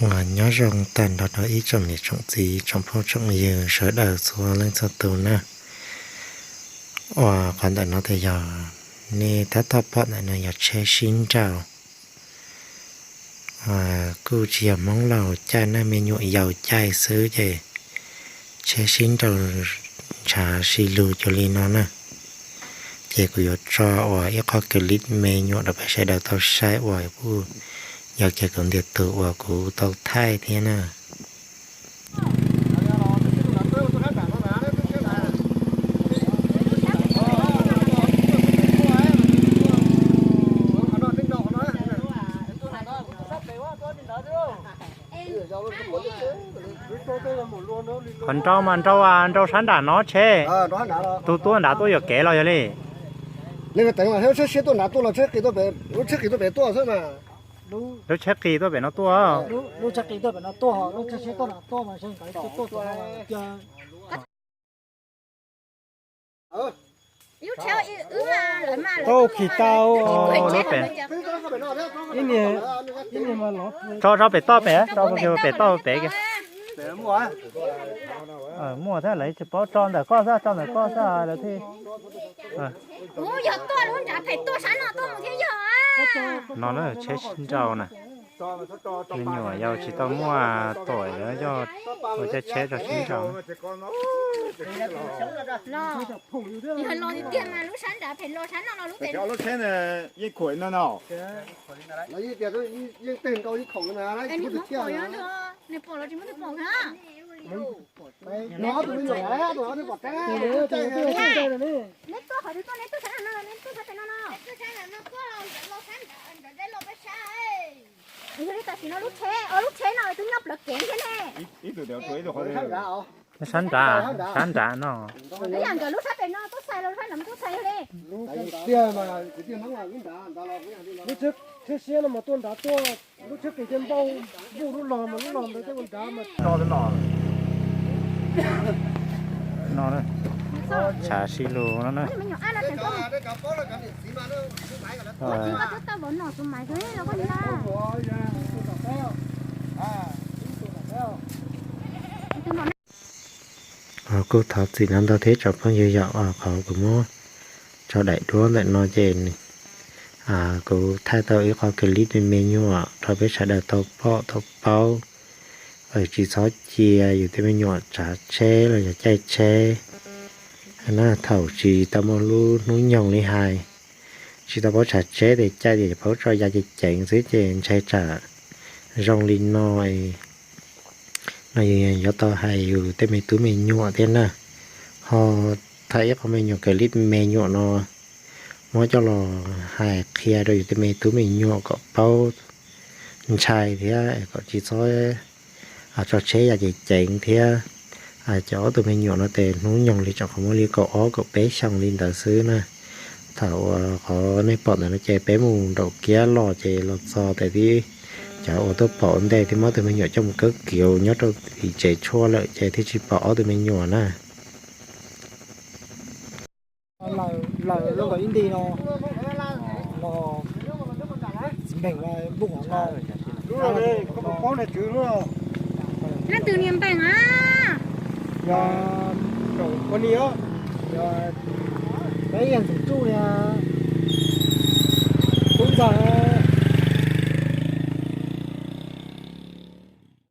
Uas nyob zoo tag nrho rau ib tsoom niam tsoom txiv tsoom phooj tsoom ywg sawv daws txhua leej txhua tus na. Uas qhov ntawm no ces yog nej tab tom pom ntawm no yog tsheb sib nraus. Kuj tsis yog Hmoob laus caij na, me nyuam yaus caij xwb ces tsheb sib nraus ntshav si lug cuag li no na. Ces kuv yuav tso uas ib qho clip me nyuam rau peb sawv daws tau saib uas kuj yog kiag kuv ntiag tug uas kuv tau thaij thiab na. Qhov nrau mas nrau, nrau sab nram no tsheb. Tus tuaj nrad tuaj yuam kev los yog li? Lub tsheb qis tuaj pem no tuaj. Lub tsheb qis tuaj pem no tuaj, lub tsheb siab tuaj nrad tuaj mas ntshe nkawd tuaj tuaj. Tuaj kis tau. Tso, tso pem toj pem, tso pem toj pem kiag. Muaj thiab lawv tsis paub, tso ntawm koj xwb, tso ntawm koj xwb lawv thiaj. No na, tsheb sib nraus na. Me nyuam yaus tsis tau muaj tuam, yog ua caij tsheb tso sib nraus. Lub tsheb ne, yeej khuam no no. Neb tuaj qhov twg tuaj, neb tuaj sab no, neb tuaj sab pem no no. Yog li tam sim no lub tsheb, lub tsheb no twb nyob plawv kev thiab ne. Sab nrad, sab nrad no. Ib yam nkawd lub sab pem no tuaj xais los sab nrad tuaj xais li. Lub tsheb siab no mas tuaj nrad tuaj, lub tsheb qis thiaj npauj npuj lub log mas lub log ntawd thiaj ua nrad mas. No, tshav sib lug no na. Kuj thov txim ntau ntau thiab tsoom phooj ywg, yog qhov kuv muab tso daim duab ntawm no ces kuv thaij tau ib qho clip me me nyuam rau peb sawv daws tau pom tau paub. Tsis txhob cia yus tej me nyuam tsav tsheb los yog caij tsheb na. Thaum tsis tau muaj lub hnub nyoog li hais, tsis tau paub tsav tsheb ces caij ces paub tso ya ceev ceev xwb ces ntshai tsam zoo li no. No yus yuav tau hais yus tej me tub me nyuam thiab na. Ho thaij ib qho me nyuam clip me nyuam no muab coj los hais qhia rau yus tej me tub me nyuam kom paub ntshai thiab kom tsis txhob tso tsheb ya ceev ceev thiab. Cov ob tug me nyuam no ces hnub nyoog li tseem qhov muaj li kaum ob kaum peb xyoos li ntawd xwb na. Thaum uas qhov nej pom ntawm no ces peb mus nraum kiab los ces los txog tes tib, cov uas tuaj pom ua ntej thiab muab ob tug me nyuam coj mus kawb kiv nyob rau tim tsev tshuaj lawm ces thiaj tsis pom ob tug me nyuam na. Lawm lub nkaus ib nti no los txiv npeeg npuj qhov no. Leej twg niag npeeg a? Yog nraum pua ni os, yog peb yog ntxoov tsuj niag tub ntxawg.